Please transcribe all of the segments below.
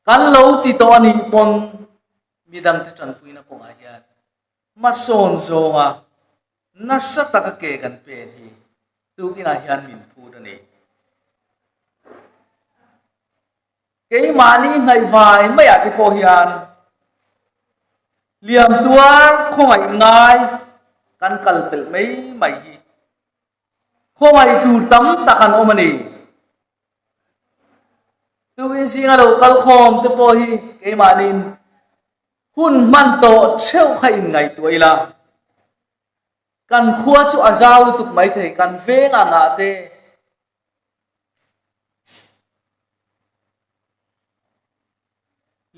Kan lo ti tawh a nih pawn midangte tanpuina kawngah hian hmasawn zawnga nasa taka ke kan pen hi tukinah hian min phut a ni. Keimahni hnaihvai maiah te pawh hian liam tuar khawngaih ngai kan kal pelh mai mai hi khawngaih tur tam tak an awm a ni. Tukin zinga lo kal khawm te pawh hi keimahniin hun hman tawh theuh kha inngaihtuah ila. Kan khua chu a zau lutuk maithei, kan veng angah te.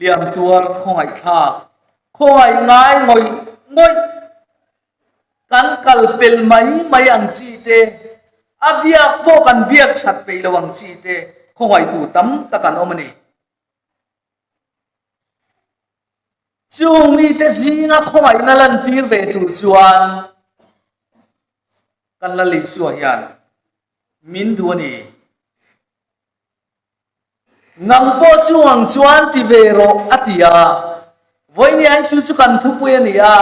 Liam tuar khawngaih thlak, khawngaih ngai ngawih ngawih, kan kal pel mai mai ang chi te, a biak pawh kan biak that peih lo ang chi te khawngaih tu tam tak an awm a ni. Chung mite zinga khawngaihna lantir ve tur chuan kan la Isua hian min duh a ni. Nang pawh chung ang chuan ti ve rawh a ti a, vawiin chu chu kan thupui a ni a,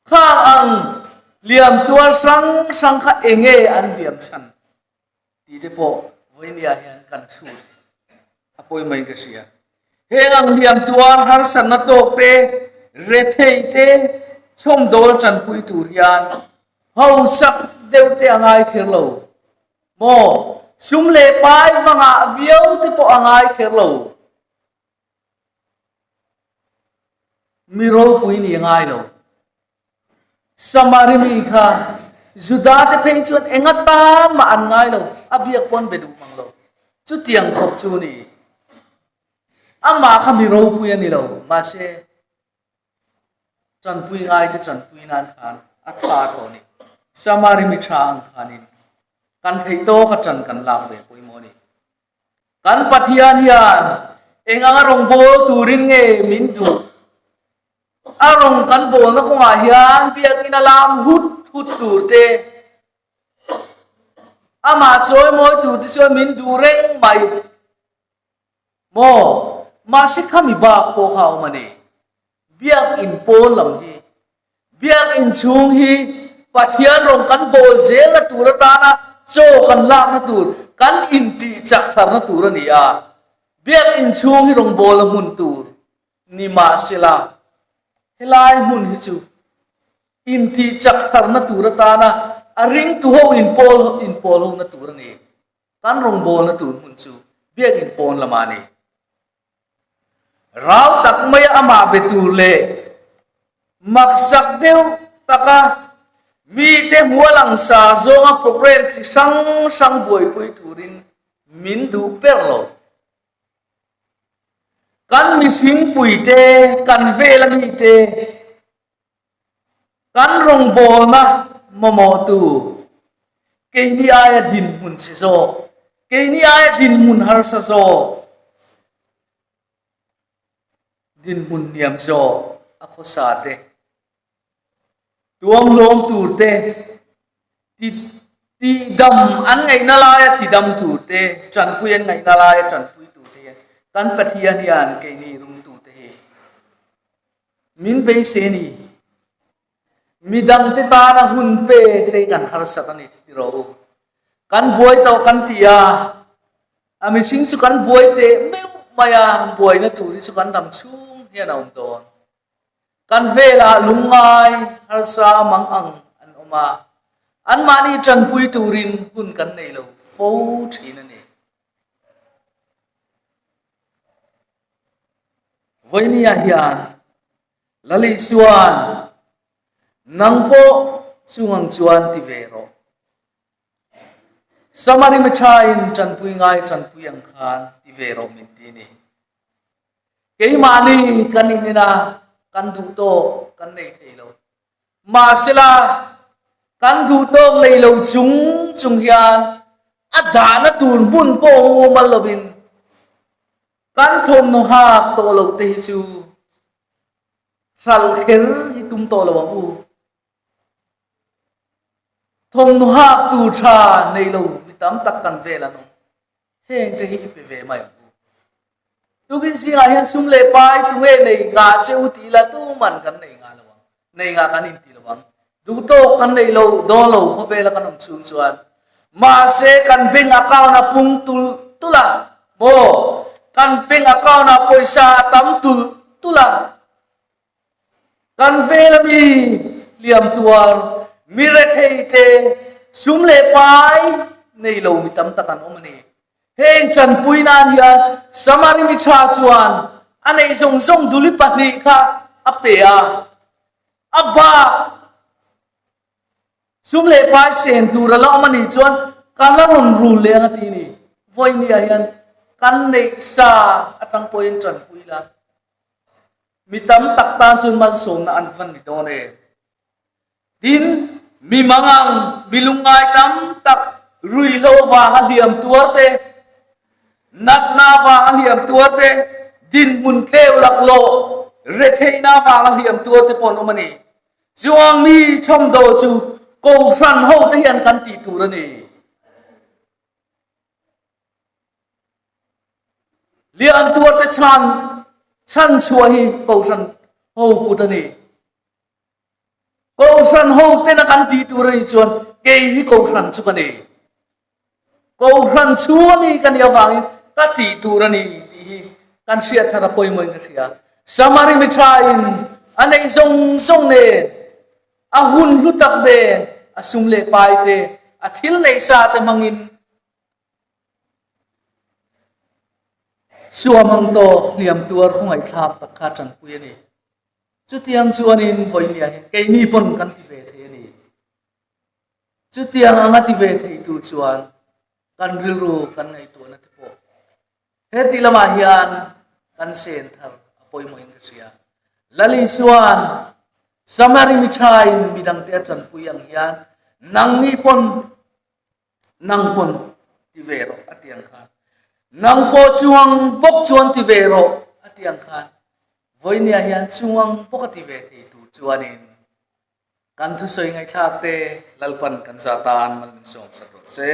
khang ang liam tuar hrang hrang kha enge an liam chhan? Tih te pawh vawinia hian kan chhut a pawi mai ka hria. Heng ang hliam tuar harsatna tawk te, rethei te, chhawmdawl tanpui tur hian hausak deuh te a ngai kher lo maw? Sum leh pai vangah viau te pawh a ngai kher lo. Mi ropui ni a ngai lo. Samari mi kha Juda te phei chuan eng atan mah an ngai lo, a biak pawn be duh mang lo. Chutiang khawp chu ni. Amah kha mi ropui a ni lo, mahse tanpui ngai te tanpui nan khan a tha tawh ni. Samari mi tha ang khanin kan theih tawk a tan kan lak ve pawimawh a ni. Kan Pathian hian eng anga rawngbâwl turin nge min duh? A rawng kan bâwlna kawngah hian biakinn a lam hut hut tur te, amah chawimawi tur te chuan min duh reng mai maw? Mahse khami bak pawh kha a awm a ni. Biakinn pawl lam hi, biakinn chhung hi Pathian rawn kan bawl zelna tur atana chaw kan lakna tur, kan intih chak tharna tur a ni a. Biakinn chhung hi rawngbawlna hmun tur ni mah sela, helai hmun hi chu intih chak tharna tur atana a ringtu ho inpawl inpawl hona tur a ni. Kan rawngbawlna tur hmun chu biakinn pawn lamah a ni. Rau tak maia amah be tur leh maksak deuh taka mite hmua langsa zawnga program chi hrang hrang buaipui turin min duh ber lo. Kan mihringpuite, kan vela mite, kan rawngbawlna mamawhtu keini aia dinhmun che zawk, keini aia dinhmun harsa zawk, dinhmun hniam zawk a khawsa te, tuamhlawm tur te, ti tihdam an ngaihna laia tidam tur te, tanpui an ngaihna laia tanpui tur te hian kan Pathian hian keini ringtute hi Min beisei a ni. Midangte tana hun pek te hi kan harsat a ni ti ti rawh u. Kan buai tawh kan ti a, a mihring chu kan buai teh meuh mai a, buaina tur hi chu kan dam chhung hian a awm dawn. Kan velah lungngai harsa mang ang an awm a, anmahni tanpui turin hun kan nei lo fo thin a ni. Vawinia hian Lali chuan, Nang pawh chungang chuan ti ve rawh. Samari miṭhain ṭanpui ngai ṭanpui ang khan ti ve rawh min ti ni. Keimahni kan in ina kan duh tawk kan nei thei lo. Mahsela, kan duh tawk nei lo chung chung hian a dahna tur hmun pawh mumal lovin kan thawmhnaw hak tawh loh te hi chu hralh kher hi tum tawh lo ang u. Thawmhnaw hak tur tha nei lo mi tam tak kan vel an awm. Heng te hi i pe ve mai ang u. Tukin zingah hian sum leh pai tunge nei ngah che u tih ila tuman kan nei ngah lo ang, nei ngah kan inti lo ang. Duhtawk kan nei lo dawn lo khawvela kan awm chhung chuan. Mahse kan bank account a pung tulh tulh a, maw? Kan bank account ah pawisa a tam tulh tulh a. Kan vel ami hliam tuar, mi rethei te, sum leh pai nei lo mi tam tak an awm a ni. Heng chanpui nan hian Samari mi tha chuan a neih zawng zawng duli pahnih kha a pe a, a bak sum leh pai sen tur a la awm a nih chuan ka la rawn rul leh ang a ti ni. Vawinia hian kan neih sa atang pawhin tanpui la. Mi tam tak tan chuan malsawmna an van ni dawn e. Tin, mi mangang, mi lungngai tam tak ruihhlo vanga hliam tuar te, natna vanga hliam tuar te, dinhmun tleu laklawh, retheihna vanga hliam tuar te pawh an awm a ni. Chuang mi chhawmdaw chu Kohhran hote hian kan tih tur a ni. Lian tuarte chhan chhan chhuah hi Kohhran ho kut a ni. Kohhran ho tena kan tih tur a nih chuan kei hi Kohhran chu ka ni. Kohhran chhung a mi ka nih avangin ka tih tur a ni tih hi kan hriat thar a pawimawhin ka hria. Samari mi thain a neih zawng zawng nen, a hun hlu tak nen, a sum leh pai te, a thil neih sa te hmangin Suamang tawk hliam tuar khawngaihthlak tak kha tanpui a ni. Chutiang chuanin vawinia hian keini pawn kan ti ve thei a ni. Chutiang anga ti ve theitu chuan kan rilru kan ngaihtuahna te pawh heti lamah hian kan sen thar a pawimawhin ka hria. Lali chuan Samari mi thain midangte a tanpui ang hian nangni pawn Nang pawn ti ve rawh a ti ang khan. Nang pawh chuang bawk chuan ti ve rawh a ti ang khan. Vawinia hian chuang bawk a ti ve thei tur chuanin kan thusawi ngaihthlak te Lalpan kan za tan mal min sawm sak rawh se.